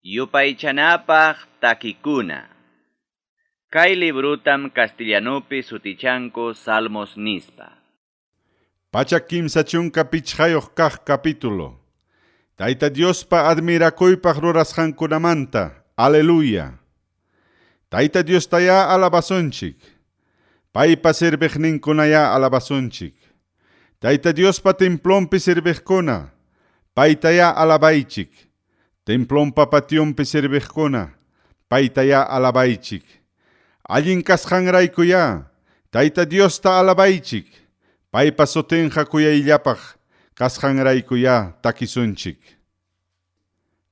Yupaychanapaq takikuna. Kay librutam castellanopi sutichanku Salmos nispa. 135 kaq capítulo. Tayta Diospa admirakuypaq rurasqankunamanta. Aleluya. Tayta Diostayá alabasunchik. Paypa serviqninkunayá alabasunchik. Tayta Diospa templonpi serviqkuna. Paytayá alabaychik. Templonpa pationpi serviqkuna. Paytayá alabaychik. Allin kasqanraykuyá. Tayta Diosta alabaychik. Paypa sutinqa kuyayllapaq kasqanraykuyá takisunchik.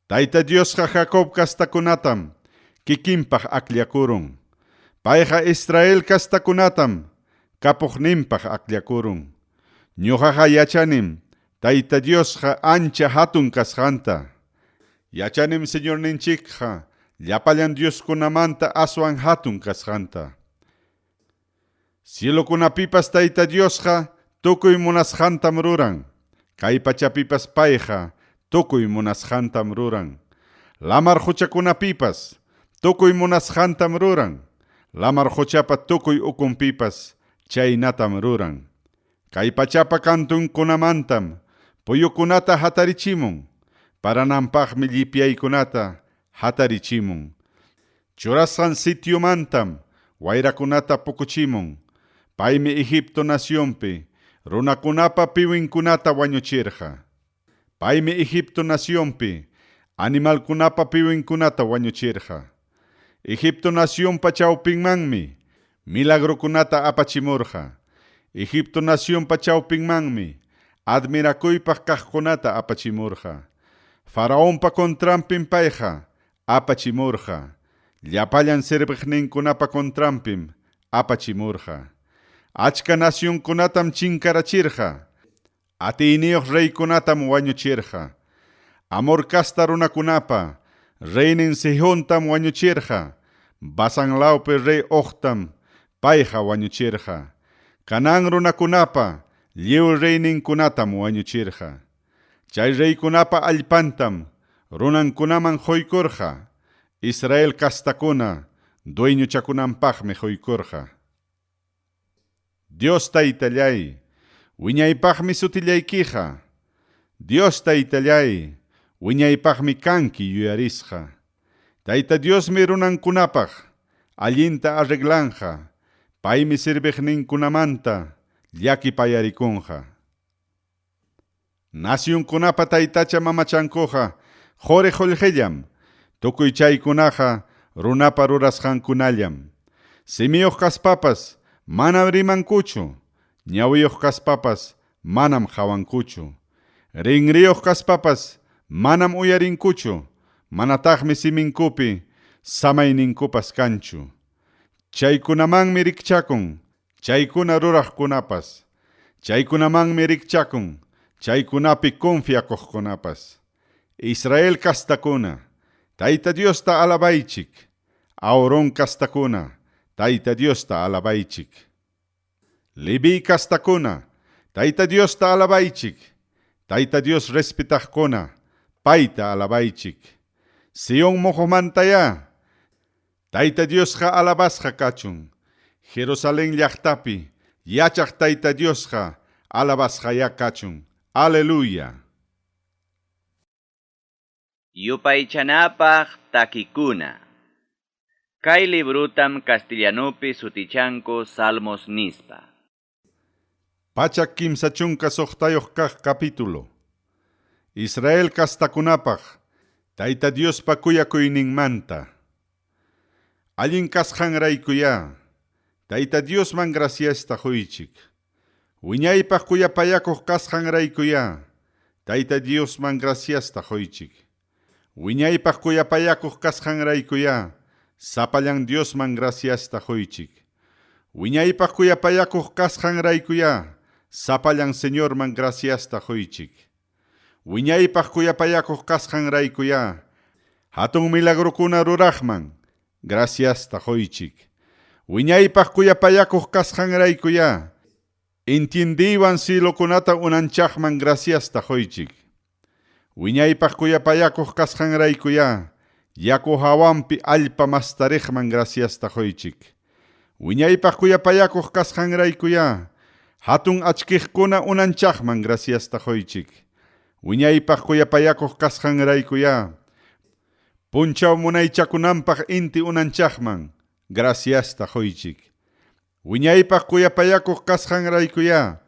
Tayta Diosqa Jacob kastakunatam kikinpaq akllakurun. Payqa Israel kastakunatam kapuqninpaq akllakurun. Ñuqaqa yachanim Tayta Diosqa ancha hatun kasqanta. Yachanim Señorninchikqa llapallan Dioskunamanta aswan hatun kasqanta. Cielokunapipas Tayta Diosqa tukuy munasqantam ruran. Kay pachapipas payqa tukuy munasqantam ruran. Lamar quchakunapipas tukuy munasqantam ruran. Lamar quchapa tukuy ukunpipas chaynatam ruran. Kay pachapa kantunkunamantam puyukunata hatarichimun. Parananpaqmi llipyaykunata hatarichimun. Churasqan sitiomantam wayrakunata pukuchimun. Paymi Egipto nacionpi runakunapa piwinkunata wañuchirqa. Paymi Egipto nacionpi animalkunapa piwinkunata wañuchirqa. Egipto nacionpa chawpinmanmi milagrokunata apachimurqa. Egipto nacionpa chawpinmanmi admirakuypaq kaqkunata apachimurqa. Faraonpa contranpim payqa apachimurqa. Llapallan serviqninkunapa contranpim apachimurqa. Achka nacionkunatam chinkarachirqa. Atiyniyuq reykunatam wañuchirqa. Amor kasta runakunapa reynin Sihontam wañuchirqa. Basan lawpi rey Ogtam payqa wañuchirqa. Canaán runakunapa lliw reyninkunatam wañuchirqa. Chay reykunapa allpantam runankunaman quykurqa. Israel kastakuna dueñochakunanpaqmi quykurqa. Dios Taytallay, wiñaypaqmi sutillaykiqa. Dios Taytallay, wiñaypaqmi kanki yuyarisqa. Tayta Diosmi runankunapaq allinta arreglanja. Paymi serviqninkunamanta llakipayarikunqa. Nacionkunapa taytacha mamachankuqa quri qullqillam. Tukuy chaykunaqa runapa rurasqankunallam. Simiyuq kaspapas manam rimankuchu. Ñawiyuq kaspapas manam qawankuchu. Rinriyuq kaspapas manam uyarinkuchu. Manataqmi siminkupi samayninkupas kanchu. Chaykunamanmi rikchakun, chaykuna ruraqkunapas. Chaykunamanmi rikchakun, chaykunapi confiakuqkunapas. Israel kastakuna, Tayta Diosta alabaychik. Aarón kastakuna, Tayta Diosta alabaychik. Leví kastakuna, Tayta Diosta alabaychik. Tayta Dios respetaqkuna, payta alabaychik. Sion moqomantayá, Tayta Diosqa alabasqa kachun. Jerusalén llaqtapi, yachaq Tayta Diosqa alabasqayá kachun. Aleluya. Yupaychanapaq takikuna. Kay librutam castellanopi sutichanku Salmos nispa. 136 kaq capítulo. Israel kastakunapaq, Tayta Diospa kuyakuyninmanta. Allin kasqanraykuyá, Tayta Diosman graciasta quychik. Wiñaypaq kuyapayakuq kasqanraykuyá, Tayta Diosman graciasta quychik. Wiñaypaq kuyapayakuq kasqanraykuyá, sapallan Diosman graciasta quychik. Wiñaypaq kuyapayakuq kasqanraykuyá, sapallan Señorman graciasta quychik. Wiñaypaq kuyapayakuq kasqanraykuyá, hatun milagrokuna ruraqman graciasta quychik. Wiñaypaq kuyapayakuq kasqanraykuyá, entiendiywan cielokunata unanchaqman graciasta quychik. Wiñaypaq kuyapayakuq kasqanraykuyá, Yaku hawanpi allpa mastariqman graciasta quychik. Wiñaypaq kuyapayakuq kasqanraykuyá hatun achkiqkuna unanchaqman graciasta quychik. Wiñaypaq kuyapayakuq kasqanraykuyá punchaw munaychakunanpaq inti unanchaqman graciasta quychik. Wiñaypaq kuyapayakuq kasqanraykuyá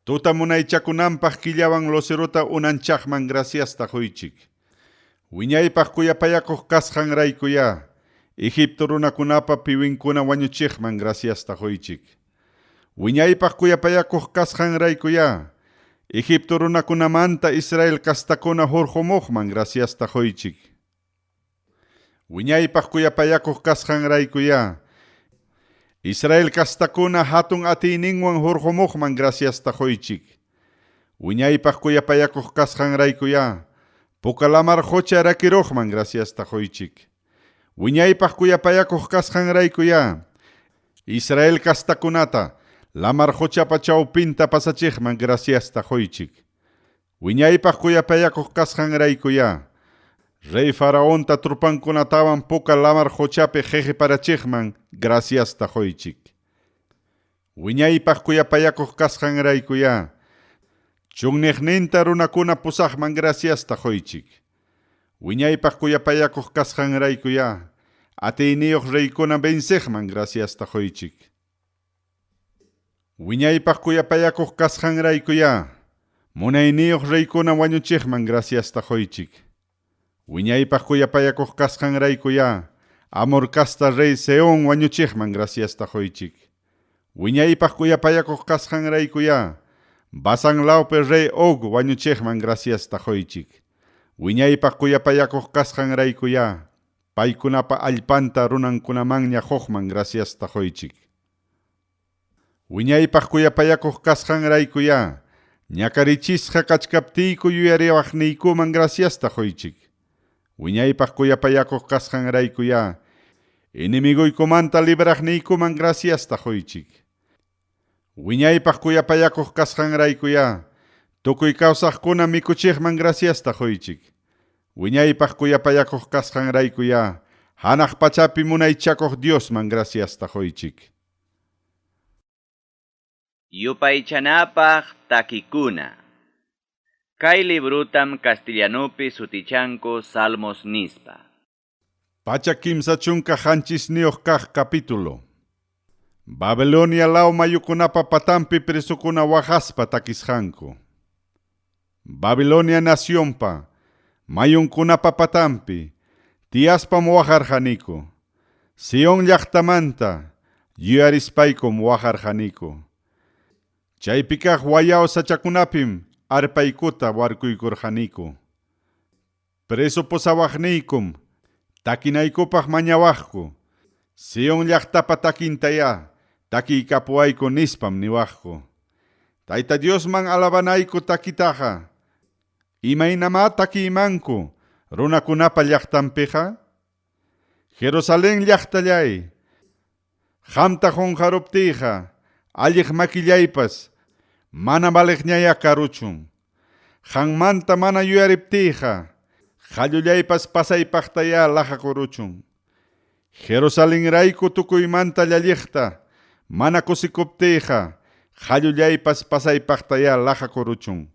tuta munaychakunanpaq killawan lucerota unanchaqman graciasta quychik. Wiñaypaq kuyapayakuq kasqanraykuyá Egipto runakunapa piwinkuna wañuchiqman graciasta quychik. Wiñaypaq kuyapayakuq kasqanraykuyá Egipto runakunamanta Israel kastakuna hurqumuqman graciasta quychik. Wiñaypaq kuyapayakuq kasqanraykuyá Israel kastakuna hatun atiyninwan hurqumuqman graciasta quychik. Wiñaypaq kuyapayakuq kasqanraykuyá Puka lamar qucha rakiruqman graciasta quychik. Wiñaypaq kuyapayakuq kasqanraykuyá Israel kastakunata lamar quchapa chawpinta pasachiqman graciasta quychik. Wiñaypaq kuyapayakuq kasqanraykuyá Rey Faraonta trupankunatawan puka lamar quchapi qhiqiparachiqman graciasta quychik. Wiñaypaq kuyapayakuq kasqanraykuyá chunniqninta runakuna pusaqman graciasta quychik. Wiñaypaq kuyapayakuq kasqanraykuyá atiyniyuq reykuna venciqman graciasta quychik. Wiñaypaq kuyapayakuq kasqanraykuyá munayniyuq reykuna wañuchiqman graciasta quychik. Wiñaypaq kuyapayakuq kasqanraykuyá Amor kasta rey Seón wañuchiqman graciasta quychik. Wiñaypaq kuyapayakuq kasqanraykuyá Basan lawpi rey Og wañuchiqman graciasta quychik. Wiñaypaq kuyapayakuq kasqanraykuyá paykunapa allpanta runankunamanña huqman graciasta quychik. Wiñaypaq kuyapayakuq kasqanraykuyá ñakarichisqa kachkaptiyku yuyariwaqniykuman graciasta quychik. Wiñaypaq kuyapayakuq kasqanraykuyá enemiguykumanta libraqniykuman graciasta quychik. Wiñaypaq kuyapayakuq kasqanraykuyá tukuy kawsaqkuna mikuchiqman graciasta quychik. Wiñaypaq kuyapayakuq kasqanraykuyá hanaq pachapi munaychakuq Diosman graciasta quychik. Yupaychanapaq takikuna. Kay librutam castellanupi sutichanku Salmos nispa. Pacha kimsa chunka hanchisniyuq kaq capítulo. Babilonia law mayukunapa patampi presukuna waqaspa takisqanku. Babilonia nacionpa mayunkunapa patampi tiyaspam waqarqaniku. Sion llaqtamanta yuyarispaykum waqarqaniku. Chaypi kaq wayaw sachakunapim arpaykuta warkuykurqaniku. Preso pusawaqniykum takinaykupaq mañawaqku. Sion llaqtapa takintayá takiykapuwayku nispam niwaqku. Tayta Diosman alabanayku takitaqa. Imaynamá takiymanku runakunapa llaqtanpiqa? Jerusalén llaqtallay, qamta qunqaruptiyqa alliq makillaypas mana valiqñaya karuchun. Qanmanta mana yuyariptiyqa qallullaypas pasaypaqtayá laqakuruchun. Jerusalenrayku tukuymanta llalliqta mana kusikuptiyqa qallullaypas pasaypaqtayá laqakuruchun.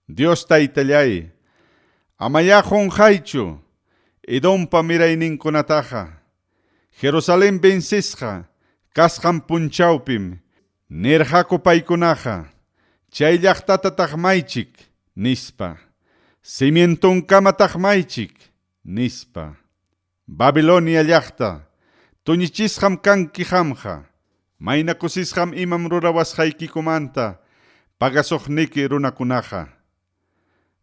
Dios taytallay, amayá qunqaychu Edompa mirayninkunataqa. Jerusalén vencisqa kasqan punchawpim nirqaku paykunaqa chay llaqtata taqmaychik nispa, cimientonkama taqmaychik nispa. Babilonia llaqta, tuñichisqam kanki qamqa, mayna kusisqam imam rurawasqaykikumanta pagasuqniki runakunaqa.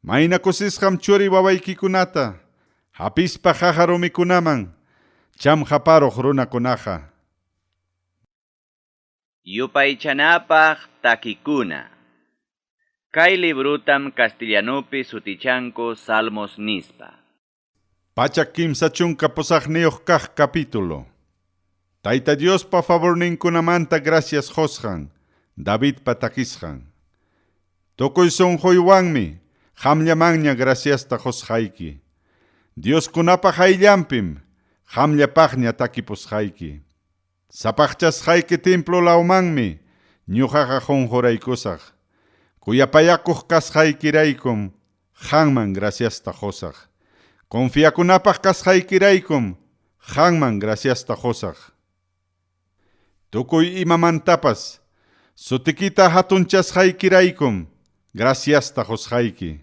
Mayna kusisqam churi wawaykikunata hapispa qaqa rumikunaman chamqaparuq runakunaqa. Yupaychanapaq takikuna. Kay librutam castellanupi sutichanku Salmos nispa. Pacha kimsa chunka pusaqniyuq kaq capítulo. Tayta Diospa favorninkunamanta gracias qusqan, Davidpa takisqan. Tukuy sunquywanmi qamllamanña graciasta qusqayki. Dioskunapa hayllanpim qamllapaqña takipusqayki. Sapaqchasqayki templo lawmanmi ñuqaqa qunquraykusaq. Kuyapayakuq kasqaykiraykum qanman graciasta qusaq. Confiakunapaq kasqaykiraykum qanman graciasta qusaq. Tukuy imamantapas sutikita hatunchasqaykiraykum graciasta qusqayki.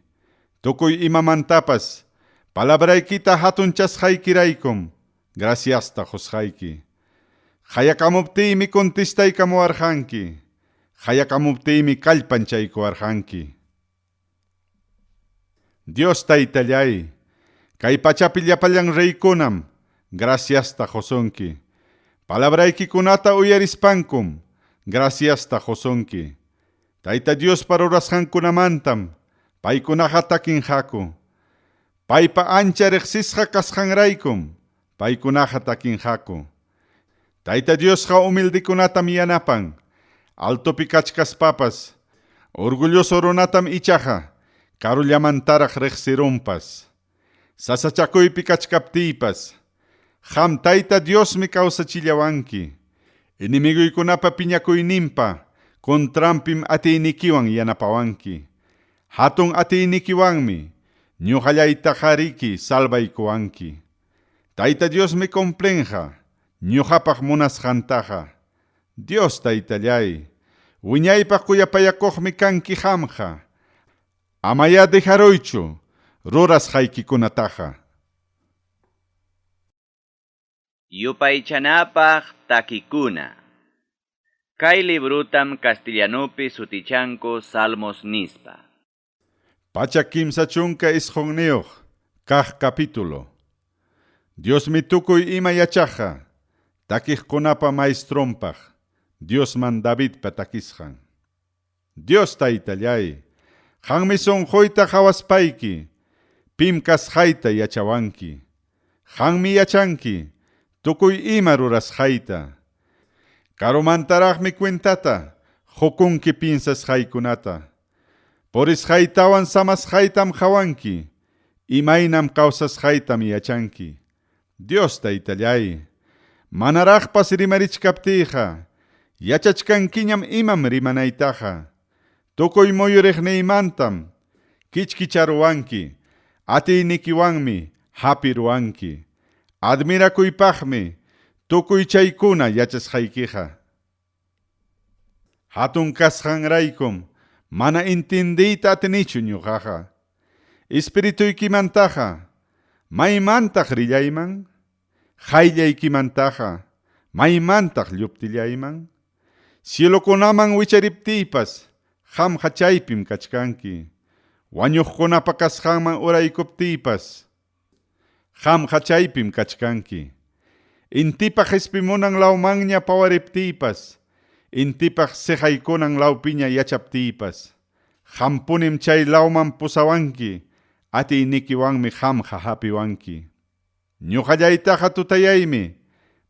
Tukuy imamantapas palabraykita hatunchasqaykiraykum graciasta qusqayki. Qayakamuptiymi contestaykamuwarqanki. Qayakamuptiymi kallpanchaykuwarqanki. Dios taytallay, kay pachapi llapallan reykunam graciasta qusunki. Palabraykikunata uyarispankum graciasta qusunki. Tayta Diospa rurasqankunamantam paykunaqa takinqaku. Paypa ancha riqsisqa kasqanraykum paykunaqa takinqaku. Tayta Diosqa humildekunatam yanapan, altopi kachkaspapas, orgulloso runatam ichaqa karullamantaraq riqsirunpas. Sasachakuypi kachkaptiypas, qam Tayta Diosmi kawsachillawanki. Enemiguykunapa piñakuyninpa contranpim atiynikiwan yanapawanki. Hatun atiynikiwanmi ñuqallaytaqariki salvaykuwanki. Tayta Diosmi cumplinqa ñuqapaq munasqantaqa. Dios taytallay, wiñaypaq kuyapayakuqmi kanki qamqa. Amaya dejaruychu rurasqaykikunataqa. Yupaychanapaq takikuna. Kay librutam castellanupi sutichanku Salmos nispa. 339 kaq capítulo. Diosmi tukuy ima yachaqqa, takiqkunapa maestronpaq, Diosman Davidpa takisqan. Dios taytallay, qanmi sunquyta qawaspayki, pim kasqayta yachawanki. Qanmi yachanki, tukuy ima rurasqayta. Karumantaraqmi cuentata, qukunki piensasqaykunata. Purisqaytawan samasqaytam qawanki, imaynam kawsasqaytam yachanki. Dios taytallay, manaraqpas rimarichkaptiyqa, yachachkankiñam imam rimanaytaqa. Tukuy muyuriqniymantam kichkicharuwanki, atiynikiwanmi hapiruwanki. Admirakuypaqmi tukuy chaykuna yachasqaykiqa. Hatun kasqanraykum mana intindiyta atinichu ñuqaqa. Espirituykimantaqa maymantaq rillayman, qayllaykimantaqa maymantaq lluptillayman. Cielokunaman wichariptiypas qamqa chaypim kachkanki. Wañuqkunapa kasqanman uraykuptiypas qamqa chaypim kachkanki. Intipaq qispimunan lawmanña pawariptiypas, intipaq siqaykunan lawpiña yachaptiypas, qampunim chay lawman pusawanki, atiynikiwanmi qamqa hapiwanki. Ñuqallaytaqa tutayaymi,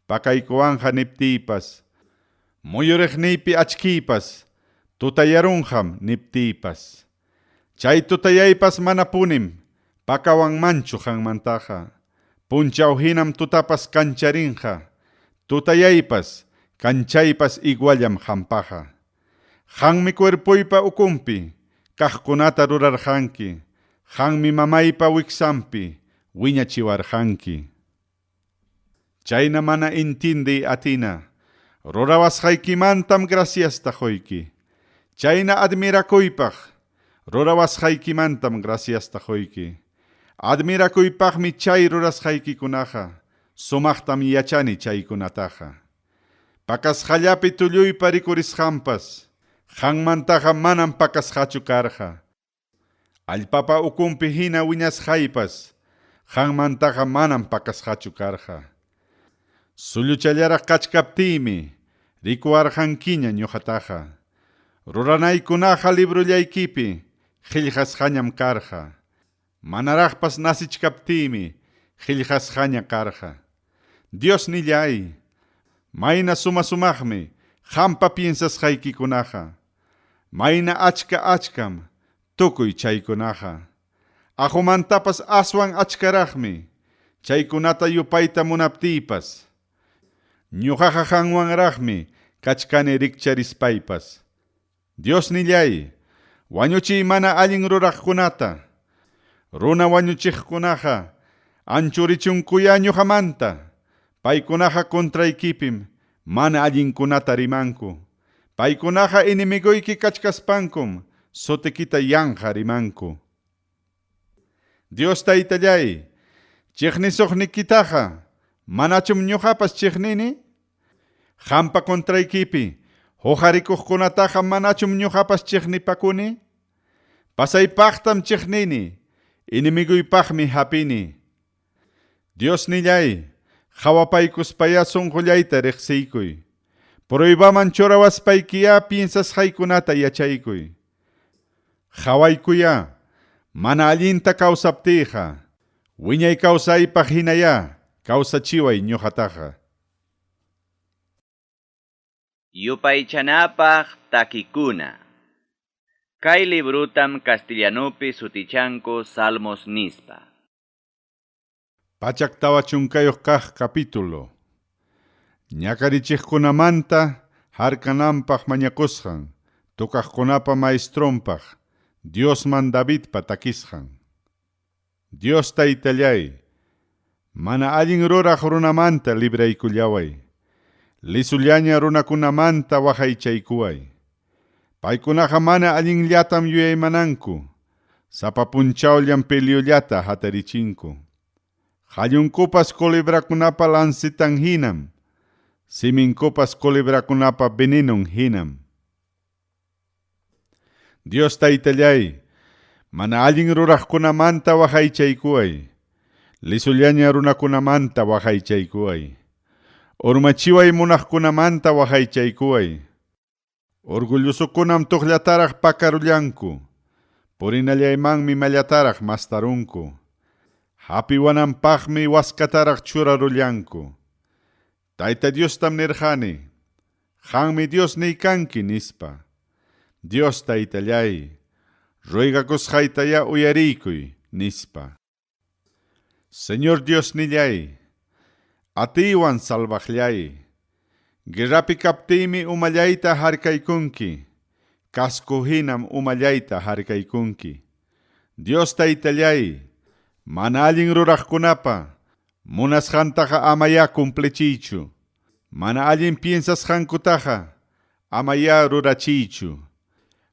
pakaykuwanqa niptiypas, muyuriqniypi achkiypas, tutayarunqam niptiypas. Chay tutayaypas manapunim, pakawanmanchu qanmantaqa. Punchaw hinam tutapas kancharinqa, tutayaypas, kanchaypas iguallam qampaqa. Qanmi cuerpoypa ukunpi, kaqkunata rurarqanki, qanmi mamaypa wiksanpi, wiñachiwarqanki. Chayna mana intindiy atina, rurawasqaykimantam graciasta quyki. Chayna admirakuypaq, rurawasqaykimantam graciasta quyki. Admirakuypaqmi chay rurasqaykikunaqa, sumaqtam yachani chaykunataqa. Pakasqallapi tulluypa rikurisqanpas, qanmantaqa manam pakasqachu karqa. Allpapa ukunpi hina wiñasqaypas, qanmantaqa manam pakasqachu karqa. Sulluchallaraq kachkaptiymi, rikuwarqankiña ñuqataqa. Ruranaykunaqa librullaykipi qillqasqañam karqa. Manaraqpas nasichkaptiymi qillqasqaña karqa. Dios nillay, mayna suma sumaqmi qampa piensasqaykikunaqa. Mayna achka achkam tukuy chaykunaqa. Aqumantapas aswan achkaraqmi. Chaykunata yupayta munaptiypas. Ñuqaqa qanwanraqmi kachkani rikcharispaypas. Diosnillay, wañuchiy mana allin ruraqkunata. Runa wañuchiqkunaqa anchurichunkuya ñuqamanta. Paykunaqa contraykipim mana allinkunata rimanku. Paykunaqa enemiguyki kachkaspankum sutikita yanqa rimanku. Dios taytallay, chiqnisuqnikitaqa manachum ñuqapas chiqnini? Qampa contraykipi huqarikuqkunataqa manachum ñuqapas chiqnipakuni? Pasaypaqtam chiqnini, enemiguypaqmi hapini. Diosnillay, qhawapaykuspaya sunqullayta riqsiykuy. Pruebaman churawaspaykiyá piensasqaykunata yachaykuy. Qhawaykuya, mana allinta kawsaptiyqa, wiñay kawsaypaq hinayá kawsachiway ñuqataqa. Yupaychanapaq takikuna. Kay librutam castellanupi sutichanku Salmos nispa. Pachak tawa chunkayuq kaq capítulo. Ñakarichiqkunamanta harkananpaq mañakusqan, tukaqkunapa maestronpaq, Diosman Davidpa takisqan. Dios taytallay, mana allin ruraq runamanta libraykullaway. Lisullaña runakunamanta waqaychaykuway. Paykunaqa mana allinllatam yuyaymananku, sapa punchawllam peliullata hatarichinku. Qallunkupas culebrakunapa lancetan hinam, siminkupas culebrakunapa venenon hinam. Dios taytallay, mana allin ruraqkunamanta waqaychaykuway. Lisullaña runakunamanta waqaychaykuway. Urmachiway munaqkunamanta waqaychaykuway. Orgullosokunam tuqllataraq pakarullanku. Purinallaymanmi mallataraq mastarunku. Hapiwananpaqmi waskataraq churarullanku. Tayta Diostam nirqani, qanmi Diosniy kanki nispa. Dios taytallay, ruegakusqaytaya uyariykuy nispa. Señor Diosnillay, atiywan salvaqllay. Guerrapi kaptiymi umallayta harkaykunki, casco hinam umallayta harkaykunki. Dios taytallay, mana allin ruraqkunapa munasqantaqa amaya cumplichiychu. Mana allin piensasqankutaqa amaya rurachiychu.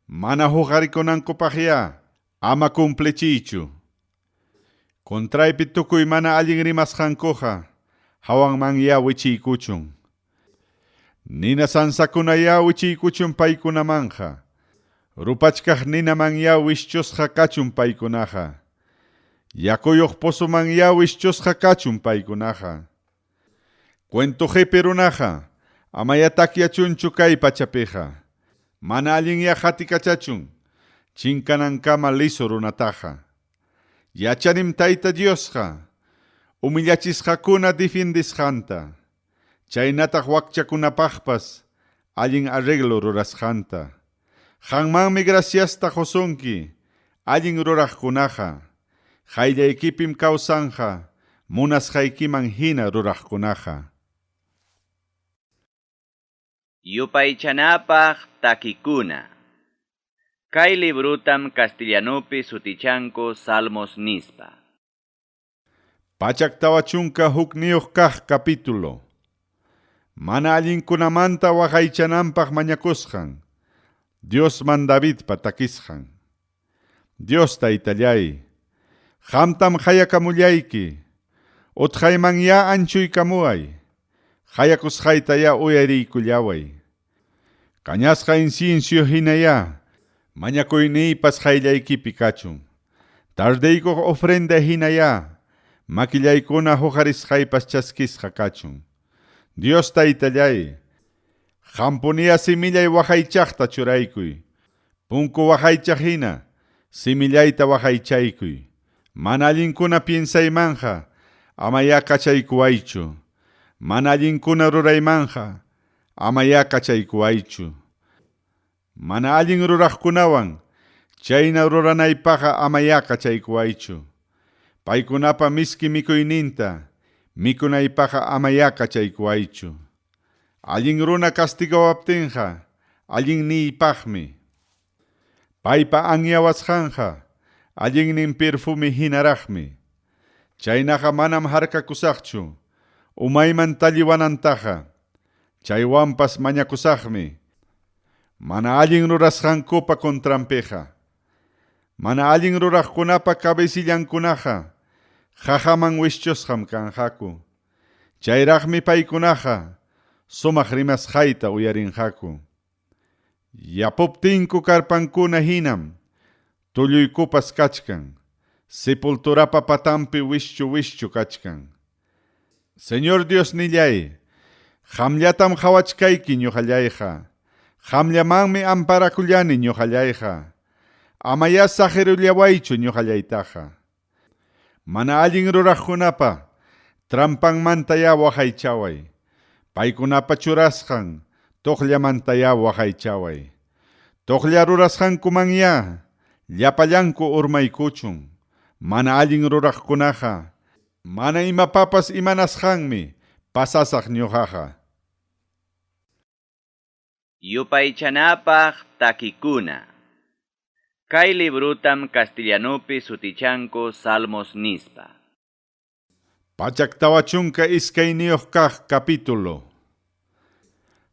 Mana huqarikunankupaqya ama cumplichiychu. Contraypi tukuy mana allin rimasqankuqa hawanmanya wichiykuchun. Nina sansakunaya wichiykuchun paykunamanja. Rupachkaq ninamanya wischusqa kachun paykunaqa. Yakuyuq pozomanya wischusqa kachun paykunaqa. Cuento qipi runaqa amaya takyachunchu kay pachapiqa. Mana allinya hatikachachun chinkanankama liso runataqa. Yachanim Tayta Diosqa humillachisqakuna difindisqanta. Chaynataq wakchakunapaqpas allin arreglo rurasqanta. Qanmanmi graciasta qusunki allin ruraqkunaqa. Qayllaykipim kawsanja munasqaykiman hina ruraqkunaqa. Yupaychanapaq takikuna. Kay librutam castellanupi sutichanku Salmos nispa. Pachak tawa chunka hukniyuq kaq capítulo. Mana allinkunamanta waqaychananpaq mañakusqan, Diosman Davidpa takisqan. Dios taytallay, qamtam qayakamullayki, utqaymanya anchuykamuway, qayakusqaytaya uyariykullaway. Kañasqa incienso hinaya, mañakuyniypas qayllaykipi kachun. Tardeykuq ofrenda hinaya, makillaykuna huqarisqaypas chaskisqa kachun. Dios taytallay, qampuniya simillay waqaychaqta churaykuy. Punku waqaychaq hina, simillayta waqaychaykuy. Mana allinkuna piensaymanja, amaya kachaykuwaychu. Mana allinkuna ruraymanja, amaya kachaykuwaychu. Mana allin ruraqkunawan, chayna ruranaypaqqa amaya kachaykuwaychu. Paykunapa miski mikuyninta mikunaypaqqa amayá kachaykuwaychu. Allin runa castigawaptinqa allinniypaqmi. Paypa anyawasqanqa allinnin perfume hinaraqmi. Chaynaqa manam harkakusaqchu umayman talliwanantaqa. Chaywanpas mañakusaqmi mana allin rurasqankupa contranpiqa. Mana allin ruraqkunapa cabecillankunaqa qaqaman wischusqam kanqaku. Chayraqmi paykunaqa sumaq rimasqayta uyarinqaku. Yapuptinku karpankuna hinam tulluykupas kachkan. Sepulturapa patanpi wischu wischu kachkan. Señor Dios nillay, qamllatam qhawachkayki ñuqallayqa. Qamllamanmi amparakullani ñuqallayqa. Amayá saqirullawaychu ñuqallaytaqa. Mana allin ruraqkunapa trampanmantayá waqaychaway. Paykunapa churasqan tuqllamantayá waqaychaway. Tuqlla rurasqankumanyá llapallanku urmaykuchun. Mana allin ruraqkunaqa mana imapapas imanasqanmi pasasaq ñuqaqa. Yupaychanapaq takikuna. Kay librutam castellanupi sutichanku Salmos nispa. 142 kaq capítulo.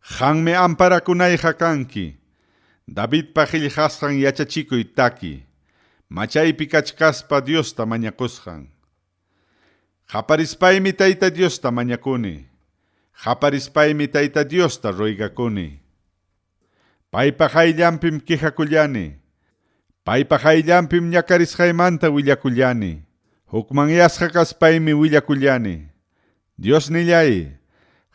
Qanmi amparakunayqa kanki. Davidpa qillqasqan yachachikuy taki. Machaypi kachkaspa Diosta mañakusqan. Qaparispaymi Tayta Diosta mañakuni. Qaparispaymi Tayta Diosta ruygakuni. Paypa qayllanpim quejakullani. Paypa qayllanpim ñakarisqaymanta willakullani. Hukmanyasqa kaspaymi willakullani. Dios nillay,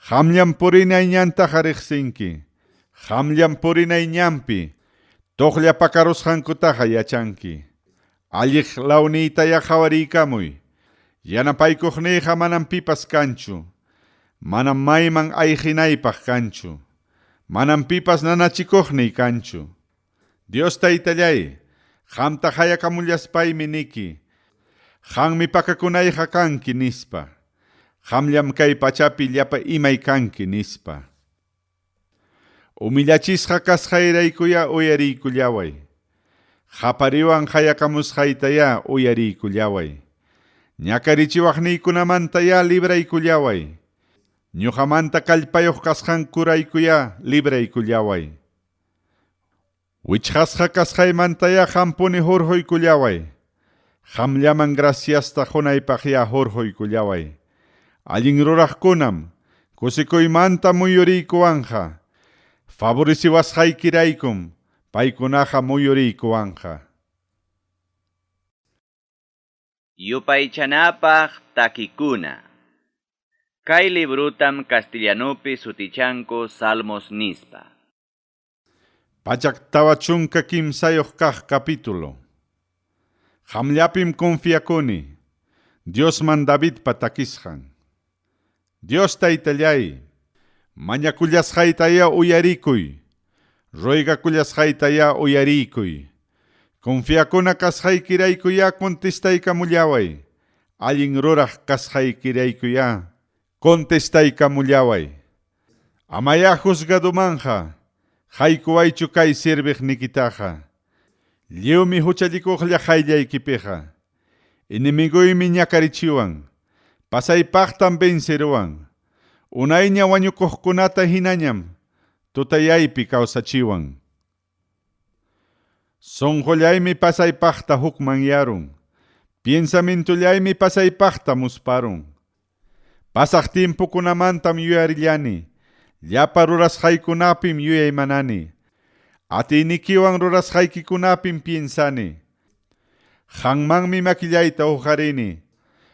qamllam purinay ñantaqa riqsinki. Qamllam purinay ñanpi tuqlla pakarusqankutaqa yachanki. Alliq lawniytaya qhawariykamuy. Yanapaykuqniyqa manam pipas kanchu. Manam mayman ayqinaypaq kanchu. Manam pipas nanachikuqniy kanchu. Dios taytallay, qamta hayakamullaspaymi niki. Qanmi pakakunayqa kanki nispa. Qamllam kay pachapi llapa imay kanki nispa. Humillachisqa kasqayraykuya uyariykullaway. Qapariwan hayakamusqaytaya uyariykullaway. Ñakarichiwaqniykunamantaya libraykullaway. Ñuqamanta kallpayuq kasqankuraykuya libraykullaway. Wichqasqa kasqaymantaya qampuni hurquykullaway. Qamllaman graciasta qunaypaqya hurquykullaway. Allin ruraqkunam kusikuymanta muyuriykuwanqa. Favoreciwasqaykiraykum paykunaqa muyuriykuwanqa. Yupaychanapaq takikuna. Kay librutam castellanupi sutichanku Salmos nispa. 143 kaq capítulo. Qamllapim confiakuni. Diosman Davidpa takisqan. Dios taytallay, mañakullasqaytaya uyarikuy. Ruegakullasqaytaya uyarikuy. Confiakuna kasqaykiraykuya contestaykamullaway. Allin ruraq kasqaykiraykuya contestaykamullaway. Amaya juzgadumanja, haykuwaychu kay sirviqnikitaqa. Lliwmi huchallikuqlla qayllaykipiqa. Enemiguymi ñakarichiwan. Pasaypaqtam venceruwan. Unayña wañukuqkunata hinañam tutayaypi kawsachiwan. Sunqullaymi pasaypaqta hukmanyarun. Piensamintullaymi pasaypaqta musparun. Pasaq timpukunamantam yuyarillani. Llapa rurasqaykunapim yuyaymanani. Atiynikiwan rurasqaykikunapim piensani. Qanmanmi makillayta uqarini.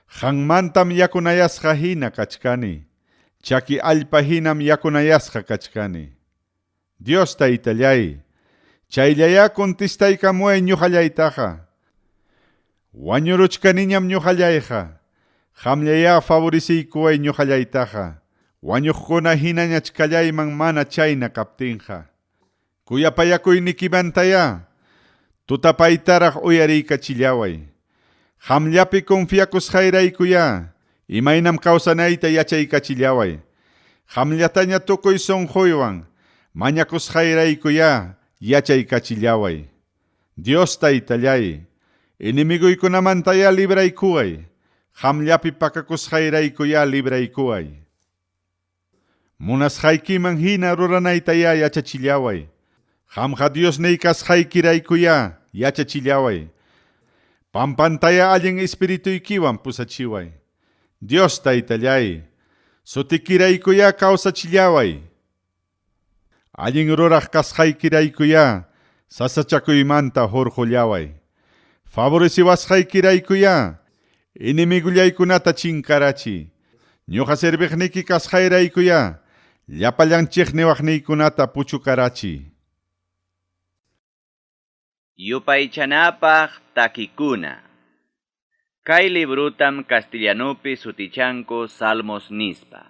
Qanmantam yakunayasqa hina kachkani. Chaki allpa hinam yakunayasqa kachkani. Dios taytallay, chayllayá contestaykamuway ñuqallaytaqa. Wañuruchkaniñam ñuqallayqa. Qamllayá favoreciykuway ñuqallaytaqa. Wañuqkuna hinañachkallayman mana chayna kaptinqa. Kuyapayakuynikimantayá tutapaytaraq uyariykachillaway. Qamllapi confiakusqayraykuyá, imaynam kawsanayta yachaykachillaway. Qamllataña tukuy sunquywan mañakusqayraykuyá yachaykachillaway. Dios taytallay, enemiguykunamantayá libraykuway, qamllapi pakakusqayraykuyá libraykuway. Munasqaykiman hina ruranaytayá yachachillaway. Qamqa Diosniy kasqaykiraykuyá yachachillaway. Pampantaya allin espirituykiwan pusachiway. Dios taytallay, sutikiraykuyá kawsachillaway. Allin ruraq kasqaykiraykuyá sasachakuymanta hurqullaway. Favoreciwasqaykiraykuyá enemigullaykunata chinkarachiy. Ñuqa serviqniki kasqayraykuyá llapallan chiqniwaqniykunata puchukarachiy. Yupaychanapaq takikuna. Kay librutam castellanupi sutichanku Salmos nispa.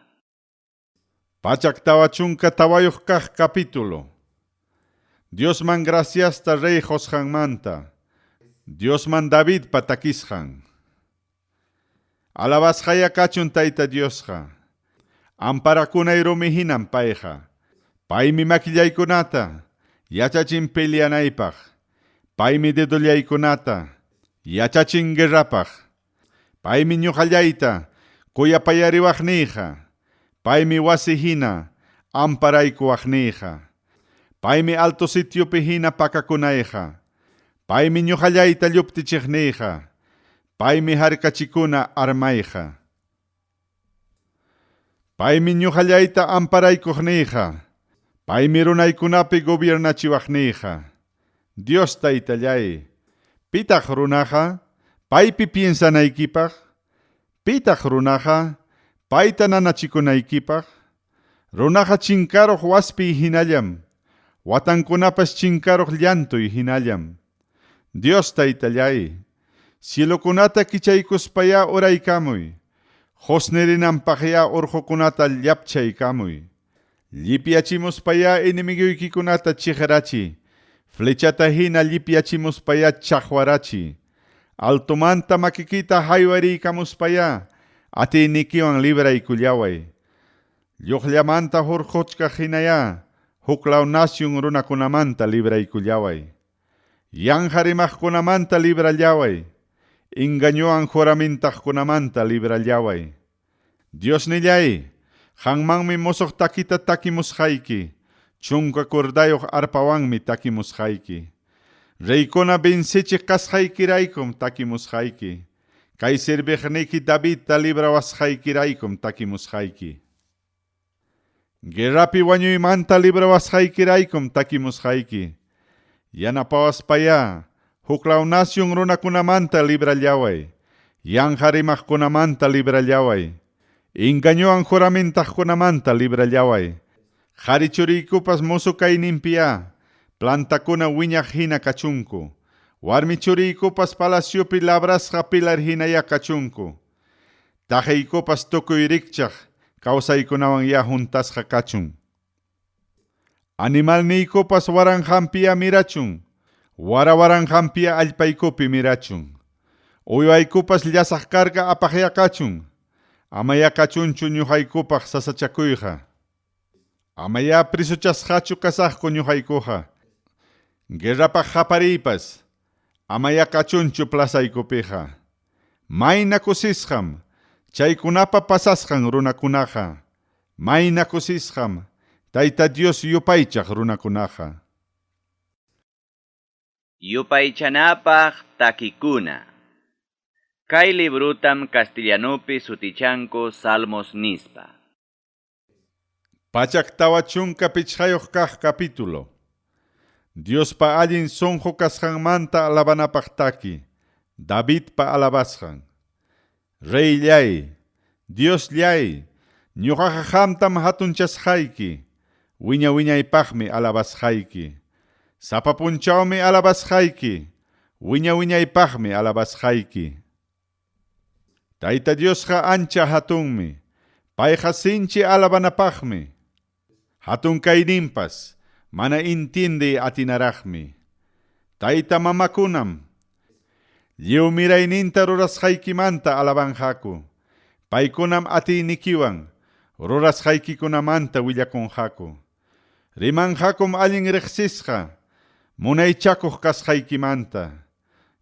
144 kaq capítulo. Diosman graciasta rey qusqanmanta. Diosman Davidpa takisqan. Alabasqaya kachun Tayta Diosqa. Amparakunay rumi hinam payqa. Paymi makillaykunata yachachin peleanaypaq. Paymi dedollaykunata yachachin guerrapaq. Paymi ñuqallayta kuyapayariwaqniyqa. Paymi wasi hina amparaykuwaqniyqa. Paymi alto sitiopi hina pakakunayqa. Paymi ñuqallayta lluptichiqniyqa. Paymi harkachikuna armayqa. Paymi ñuqallayta amparaykuqniyqa. Paymi runaykunapi gobiernachiwaqniyqa. Dios taytallay, pitaq runaqa paypi piensanaykipaq? Pitaq runaqa payta nanachikunaykipaq? Runaqa chinkaruq waspiy hinallam, watankunapas chinkaruq llantuy hinallam. Dios taytallay, cielokunata kichaykuspayá uraykamuy, qusnirinanpaqyá urqukunata llapchaykamuy. Llipyachimuspayá enemiguykikunata chiqrachiy, flechata hina llipyachimuspayá chaqwarachiy. Altomanta makikita haywariykamuspayá atiynikiwan libraykullaway. Lluqllamanta hurquchkaq hinayá huklaw nación runakunamanta libraykullaway. Yanqa rimaqkunamanta librallaway. Engañowan juramintaqkunamanta librallaway. Diosnillay, qanmanmi musuq takita takimusqayki, chunka kurdayuq arpawanmi takimusqayki. Reykuna vencechiq kasqaykiraykum takimusqayki. Kay serviqniki Davidta librawasqaykiraykum takimusqayki. Guerrapi wañuymanta librawasqaykiraykum takimusqayki. Yanapawaspayá huklaw nación runakunamanta librallaway. Yanqa rimaqkunamanta librallaway. Engañowan juramintaqkunamanta librallaway. Qhari churiykupas musu kayninpiyá plantakuna wiñaq hina kachunku. Warmi churiykupas palaciopi labrasqa pilar hinayá kachunku. Taqiykupas tukuy rikchaq kawsaykunawan ya huntasqa kachun. Animalniykupas waranqanpiya mirachun. Wara waranqanpiya allpaykupi mirachun. Uywaykupas llasaq carga apaqya kachun. Amaya kachunchu ñuqaykupaq sasachakuyqa. Amaya prisuchasqachu kasaqku ñuqaykuqa. Guerrapaq qapariypas. Amaya kachunchu plazaykupiqa. Mayna kusisqam chaykunapa pasasqan runakunaqa. Mayna kusisqam Tayta Dios yupaychaq runakunaqa. Yupaychanapaq takikuna. Kay librutam castellanupi sutichanku Salmos nispa. 145 kaq capítulo. Diospa allin sunqu kasqanmanta alabanapaq taki, Davidpa alabasqan. Reyllay, Diosllay, ñuqaqa qamtam hatunchasqayki, wiña wiñaypaqmi alabasqayki. Sapa punchawmi alabasqayki, wiña wiñaypaqmi alabasqayki. Tayta Diosqa ancha hatunmi, payqa sinchi alabanapaqmi. Hatun kayninpas mana intiende atinaraqmi. Tayta mamakunam Lliw mirayninta rurasqaykimanta alabanqaku. Paykunam atiynikiwan rurasqaykikunamanta willakunqaku. Rimanqakum allin riqsisqa munaychakuq kasqaykimanta.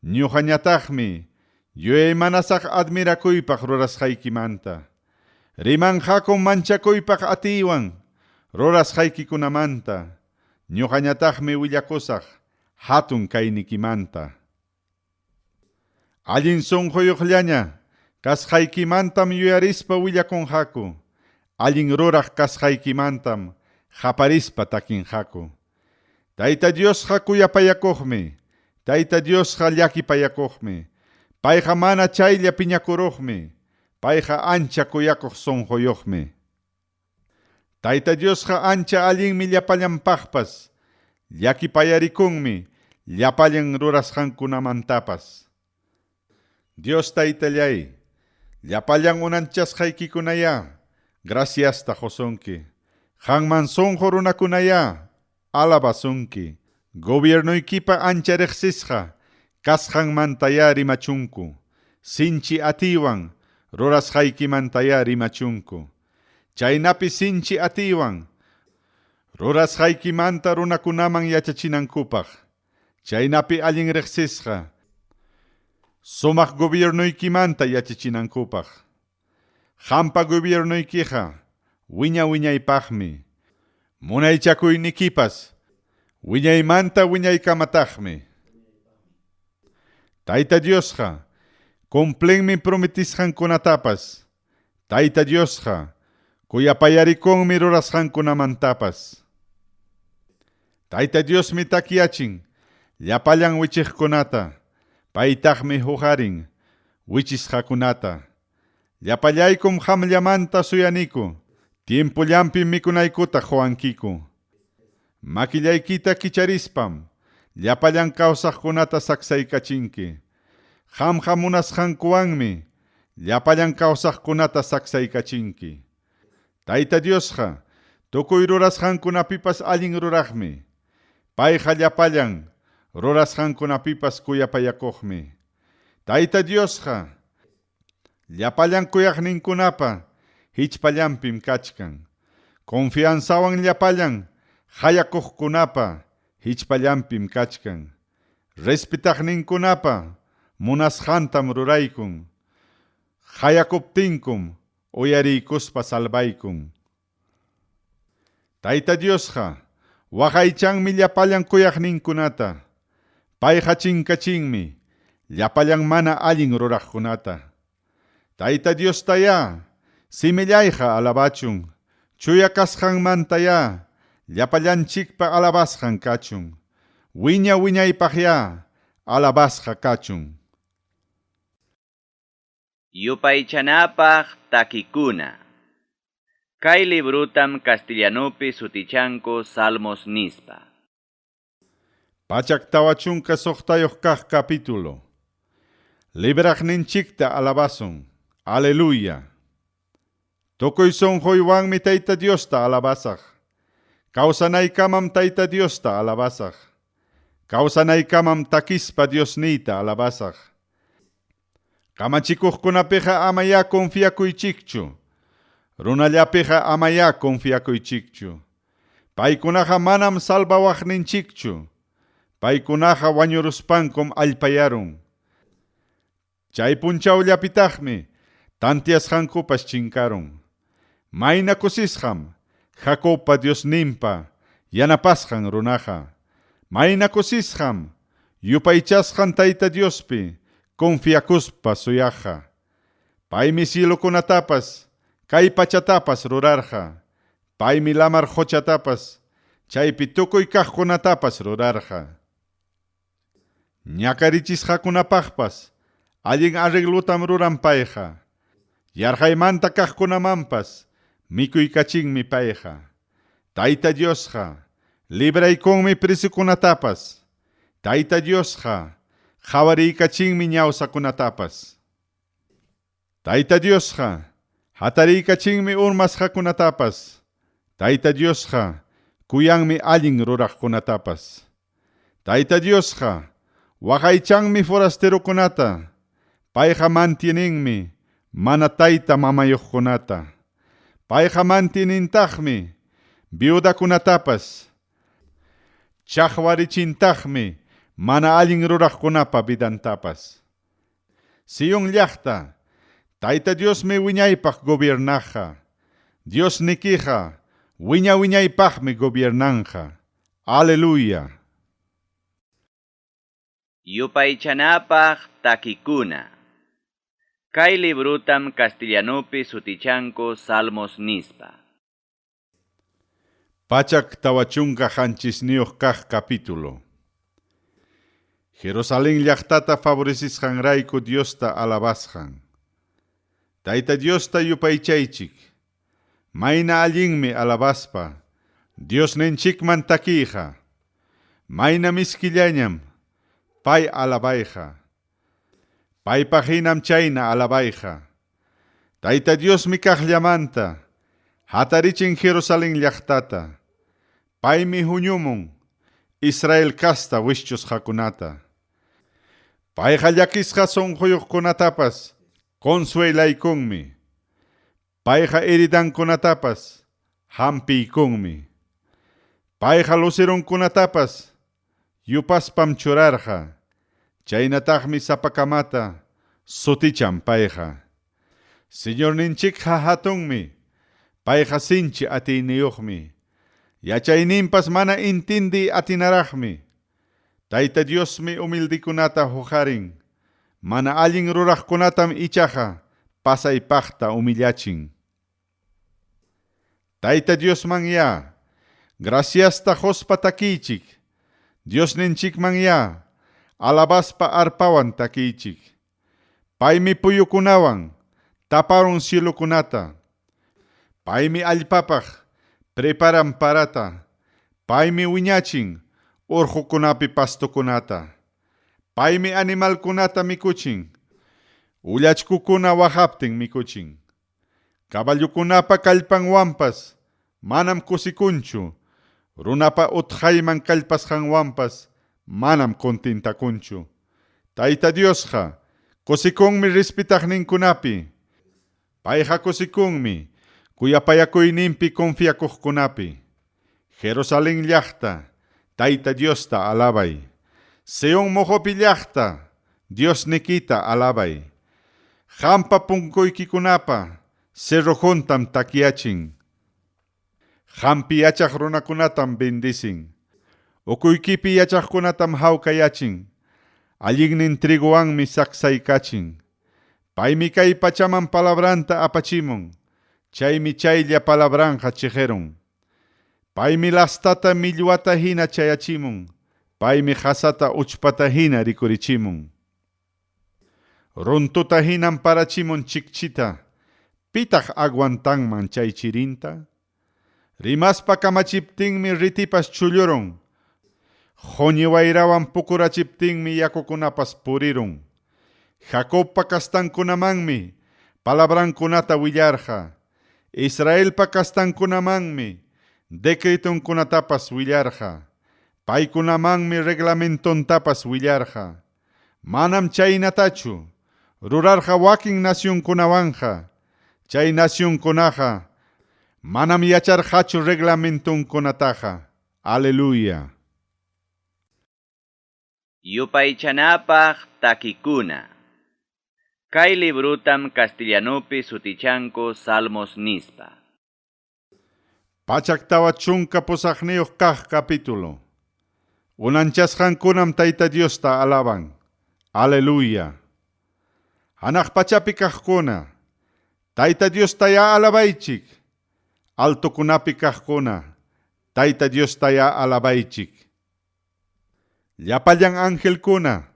Ñuqañataqmi yuyaymanasaq admirakuypaq rurasqaykimanta. Rimanqakum manchakuypaq atiywan rurasqaykikunamanta. Ñuqañataqmi willakusaq hatun kaynikimanta. Allin sunquyuqllaña kasqaykimantam yuyarispa willakunqaku. Allin ruraq kasqaykimantam qaparispa takinqaku. Tayta Diosqa kuyapayakuqmi. Tayta Diosqa llakipayakuqmi. Payqa mana chaylla piñakuruqmi. Payqa ancha kuyakuq sunquyuqmi. Tayta Diosqa ancha allinmi llapallanpaqpas. Llakipayarikunmi llapallan rurasqankunamantapas. Dios Taytallay, llapallan unanchasqaykikunaya, graciasta qusunki. Qanman sunqu runakunaya, alabasunki. Gobiernoykipa ancha riqsisqa, kasqanmantaya rimachunku. Sinchi atiywan, rurasqaykimantaya rimachunku. Chaynapi sinchi atiywan, rurasqaykimanta runakunaman yachachinankupaq. Chaynapi allin riqsisqa, sumaq gobiernoykimanta yachachinankupaq. Qampa gobiernoykiqa wiña wiñaypaqmi. Munaychakuynikipas wiñaymanta wiñaykamataqmi. Tayta Diosqa cumplinmi prometisqankunatapas. Tayta Diosqa kuyapayarikunmi rurasqankunamantapas. Tayta Diosmi takyachin llapallan wichiqkunata. Paytaqmi huqarin wichisqakunata. Llapallaykum qamllamanta suyaniku. Tiempollanpim mikunaykuta quwankiku. Makillaykita kicharispam llapallan kawsaqkunata saksaykachinki. Qamqa munasqankuwanmi llapallan kawsaqkunata saksaykachinki. Tayta Diosqa tukuy rurasqankunapipas allin ruraqmi. Payqa llapallan rurasqankunapipas kuyapayakuqmi. Tayta Diosqa llapallan kuyaqninkunapa hichpallanpim kachkan. Confianzawan llapallan hayakuqkunapa hichpallanpim kachkan. Respetaqninkunapa munasqantam ruraykun. Hayakuptinkum uyariykuspa salvaykun. Tayta Diosqa waqaychanmi llapallan kuyaqninkunata. Payqa chinkachinmi llapallan mana allin ruraqkunata. Tayta Diostayá simillayqa alabachun. Chuya kasqanmantayá llapallanchikpa alabasqan kachun. Wiña wiñaypaqyá alabasqa kachun. Yupaychanapaq takikuna. Kay librutam castellanupi sutichanku Salmos nispa. Pachak tawachunka suqtayuq kaq capítulo. Libraqninchikta alabasun. Aleluya. Tukuy sunquywanmi Tayta Diosta alabasaq. Kawsanaykamam Tayta Diosta alabasaq. Kawsanaykamam takispa Diosniyta alabasaq. Kamachikuqkunapiqa amaya confiakuychikchu. Runallapiqa amaya confiakuychikchu. Paykunaqa manam salvawaqninchikchu. Paykunaqa wañuruspankum allpayarun. Chay punchawllapitaqmi tantiasqankupas chinkarun. Mayna kusisqam Jacobpa Diosninpa yanapasqan runaqa. Mayna kusisqam yupaychasqan Tayta Diospi confiakuspa suyaqqa. Paymi cielokunatapas kay pachatapas rurarqa. Paymi lamar quchatapas chaypi tukuy kaqkunatapas rurarqa. Ñakarichisqakunapaqpas allin arreglotam ruran payqa. Yarqaymanta kaqkunamanpas mikuykachinmi payqa. Tayta Diosqa libraykunmi prisukunatapas. Tayta Diosqa qhawariykachinmi ñawsakunatapas. Tayta Diosqa hatariykachinmi urmasqakunatapas. Tayta Diosqa kuyanmi allin ruraqkunatapas. Tayta Diosqa Waqaychanmi forasterokunata. Payqa mantieninmi mana tayta mamayuqkunata. Payqa mantienintaqmi viudakunatapas. Chaqwarichintaqmi mana allin ruraqkunapa vidantapas. Sion llaqta, Tayta Diosmi wiñaypaq gobiernaqqa. Dios nikiqa wiña wiñaypaqmi gobiernanqa. Aleluya. Yupaychanapaq takikuna. Kay librutam castellanupi sutichanku Salmos nispa. Pachak tawachunka hanchisniyuq kaq capítulo. Jerusalén llaqtata favorecisqanrayku Diosta alabasqan. Tayta Diosta yupaychaychik. Mayna allinmi alabaspa. Diosninchikman takiyqa. Mayna miskillañam pay alabayqa. Paypaq hinam chayna alabayqa. Tayta Diosmi kaqllamanta hatarichin Jerusalén llaqtata. Paymi huñumun Israel kasta wischusqakunata. Payqa llakisqa sunquyuqkunatapas consuelaykunmi. Payqa heridankunatapas hampiykunmi. Payqa lucerunkunatapas yupaspam churarqa. Chaynataqmi sapakamata sutichan payqa. Señorninchikqa hatunmi. Payqa sinchi atiyniyuqmi. Yachayninpas mana intindi atinaraqmi. Tayta Diosmi humildikunata huqarin. Mana allin ruraqkunatam ichaqa pasaypaqta humillachin. Tayta Diosman ya, graciasta quspa takiychik. Diosninchikman ya, alabaspa arpawan takiychik. Paymi puyukunawan taparun cielokunata. Paymi allpapaq preparan parata. Paymi wiñachin urqukunapi pastokunata. Paymi animalkunata mikuchin. Ullachkukuna waqaptin mikuchin. Caballukunapa kallpanwanpas manam kusikunchu. Runapa utqayman kallpasqanwanpas manam kontintakunchu. Tayta Diosqa kusikunmi respetaqninkunapi. Payqa kusikunmi kuyapayakuyninpi confiakuqkunapi. Jerusalén llaqta, Tayta Diosta alabay. Sion moqopi llaqta, Diosnikita alabay. Hampa punkuykikunapa cerrojuntam takyachin. Hampi yachaq runakunatam bendicin. Ukuykipi yachaqkunatam hawkayachin. Allinnin triguwanmi saksaykachin. Paymi kay pachaman palabranta apachimun. Chaymi chaylla palabranqa chiqirun. Paymi lastata millwata hina chayachimun. Paymi qasata uchpata hina rikurichimun. Runtuta hinam parachimun chikchita. Pitaq aguantanman chay chirinta? Rimaspa kamachiptinmi ritipas chullurun. Quñi wayrawan pukurachiptinmi yakukunapas purirun. Jacobpa kastankunamanmi palabrankunata willarqa. Israelpa kastankunamanmi decretonkunatapas willarqa. Paykunamanmi reglamentontapas willarqa. Manam chaynatachu rurarqa wakin nacionkunawanja. Chay nacionkunaqa manam yacharqachu reglamentonkunataqa. Aleluya. Yupaychanapaq takikuna. Kay librutam castellanupi sutichanku Salmos nispa. Pachak tawa chunka pusaqniyuq kaq capítulo. Unanchasqankunam Tayta Diosta alaban. Aleluya. Hanaq pachapi kaqkuna, Tayta Diostayá alabaychik. Altokunapi kaqkuna, Tayta Diostayá alabaychik. Llapallan angelkuna,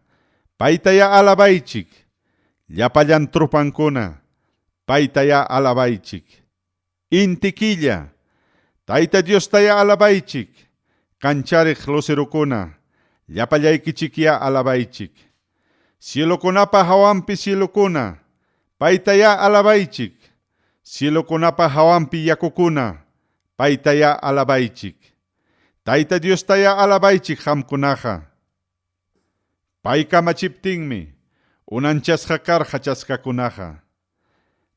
paytayá alabaychik. Llapallan trupankuna, paytayá alabaychik. Inti killa, Tayta Diostayá alabaychik. Kanchariq lucerukuna, llapallaykichikyá alabaychik. Cielokunapa hawanpi cielokuna, paytayá alabaychik. Cielokunapa hawanpi yakukuna, paytayá alabaychik. Tayta Diostayá alabaychik qamkunaqa. Pay kamachiptinmi unanchasqa karqa chaskakunaqa.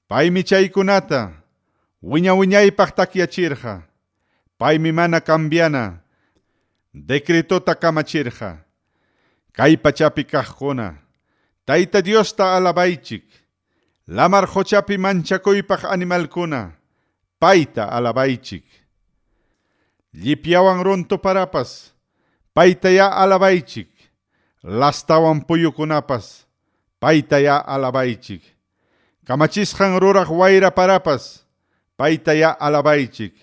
Paymi chaykunata wiña-wiñaypaq takyachirqa. Paymi mana cambiana decretota kamachirqa. Kay pachapi kaqkuna, Tayta Diosta alabaychik. Lamar qochapi manchakuypaq animalkuna, payta alabaychik. Llipyawan runtuparapas, paytayá alabaychik. Lastawan puyukunapas, paytayá alabaychik. Kamachisqan ruraq wayra parapas, paytayá alabaychik.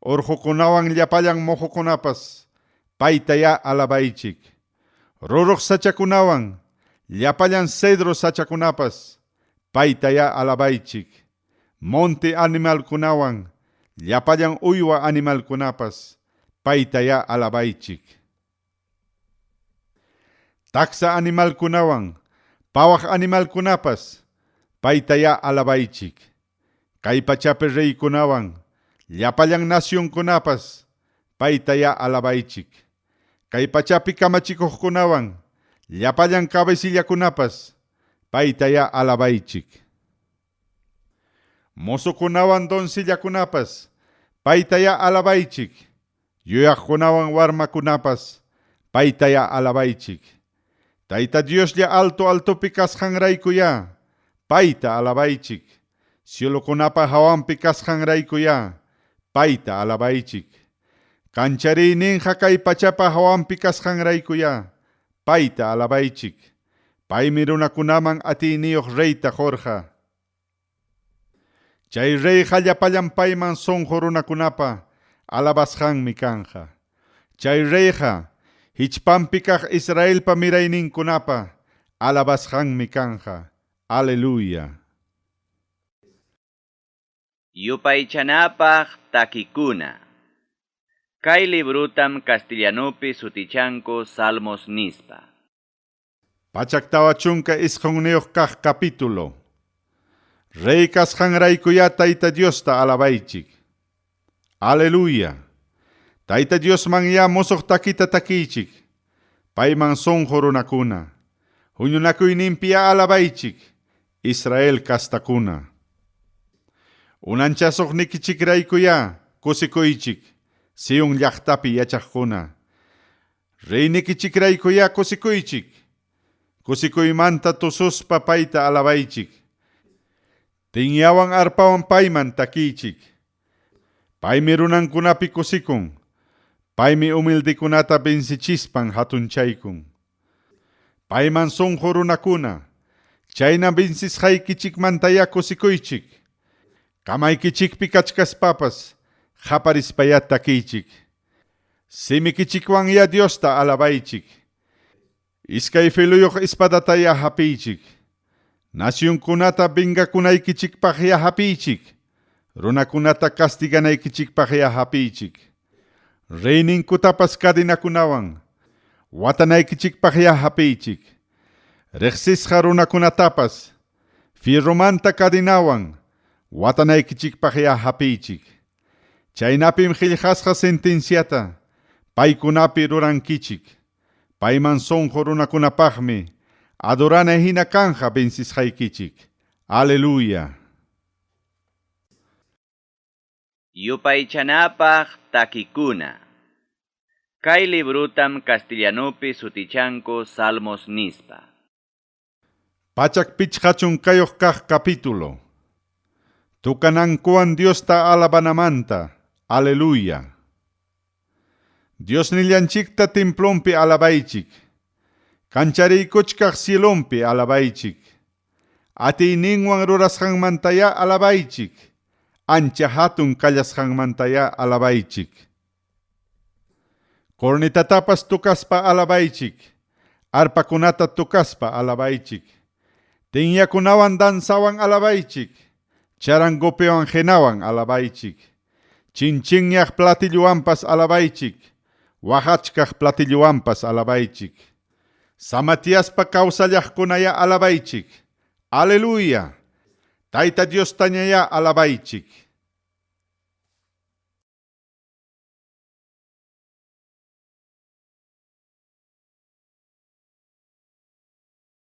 Urqukunawan llapallan muhukunapas, paytayá alabaychik. Ruruq sachakunawan, llapallan cedro sachakunapas, paytayá alabaychik. Monte animalkunawan, llapallan uywa animalkunapas, paytayá alabaychik. Taksa animalkunawan, pawaq animalkunapas, paytayá alabaychik. Kay pachapi reykunawan, llapallan nacionkunapas, paytayá alabaychik. Kay pachapi kamachikuqkunawan, llapallan cabecillakunapas, paytayá alabaychik. Mozokunawan doncillakunapas, paytayá alabaychik. Yuyaqkunawan warmakunapas, paytayá alabaychik. Tayta Dioslla alto altopi kasqanraykuyá, payta alabaychik. Cielokunapa hawanpi kasqanraykuyá, payta alabaychik. Kanchariyninqa kay pachapa hawanpi kasqanraykuyá, payta alabaychik. Paymi runakunaman atiyniyuq reyta qurqa. Chay reyqa llapallan payman sunqu runakunapa alabasqanmi kanqa. Chay reyqa hichpanpi kaq Israelpa mirayninkunapa alabasqanmi kanqa. Aleluya. Yupaychanapaq takikuna. Kay librutam castellanupi sutichanku Salmos nispa. 149 kaq capítulo. Rey kasqanraykuyá Tayta Diosta alabaychik. Aleluya. Tayta Diosmanyá musuq takita takiychik. Payman sunqu runakuna. Huñunakuyninpiyá alabaychik. Israel kastakuna. Unanchasuqnikichikraykuyá kusikuychik. Sion llaqtapi yachaqkuna. Reynikichikraykuyá kusikuychik. Kusikuymanta tususpa payta alabaychik. Tinyawan arpawan payman takiychik. Paymi runankunapi kusikun. Paymi humildekunata vencichispan hatunchaykun. Payman sunqu runakuna. Chayna vencisqaykichikmantayá kusikuychik. Kamaykichikpi kachkaspapas qaparispayá takiychik. Simikichikwanyá Diosta alabaychik. Iskay filuyuq espadatayá hapiychik. Nacionkunata vengakunaykichikpaqyá hapiychik. Runakunata castiganaykichikpaqyá hapiychik. Reyninkutapas cadenakunawan watanaykichikpaqyá hapiychik. Riqsisqa runakunatapas fierromanta cadenawan watanaykichikpaqyá hapiychik. Chaynapim qillqasqa sentenciata paykunapi rurankichik. Payman sunqu runakunapaqmi adorana hina kanja vencisqaykichik. Aleluya. Yupaychanapaq takikuna. Kay librutam castellanupi sutichanku Salmos nispa. 150 kaq capítulo. Tukanankuwan Diosta alabanamanta. Aleluya. Diosnillanchikta templonpi alabaychik. Kanchariykuchkaq cielonpi alabaychik. Atiyninwan rurasqanmantayá alabaychik. Ancha hatun kallasqanmantayá alabaychik. Cornetatapas tukaspa alabaychik. Arpakunata tukaspa alabaychik. Tinyakunawan danzawan alabaychik. Charangopiwan genawan alabaychik. Chinchinyaq platilluwanpas alabaychik. Waqachkaq platilluwanpas alabaychik. Samatiaspa kawsallaqkunayá alabaychik. Aleluya. Tayta Diostañayá alabaychik.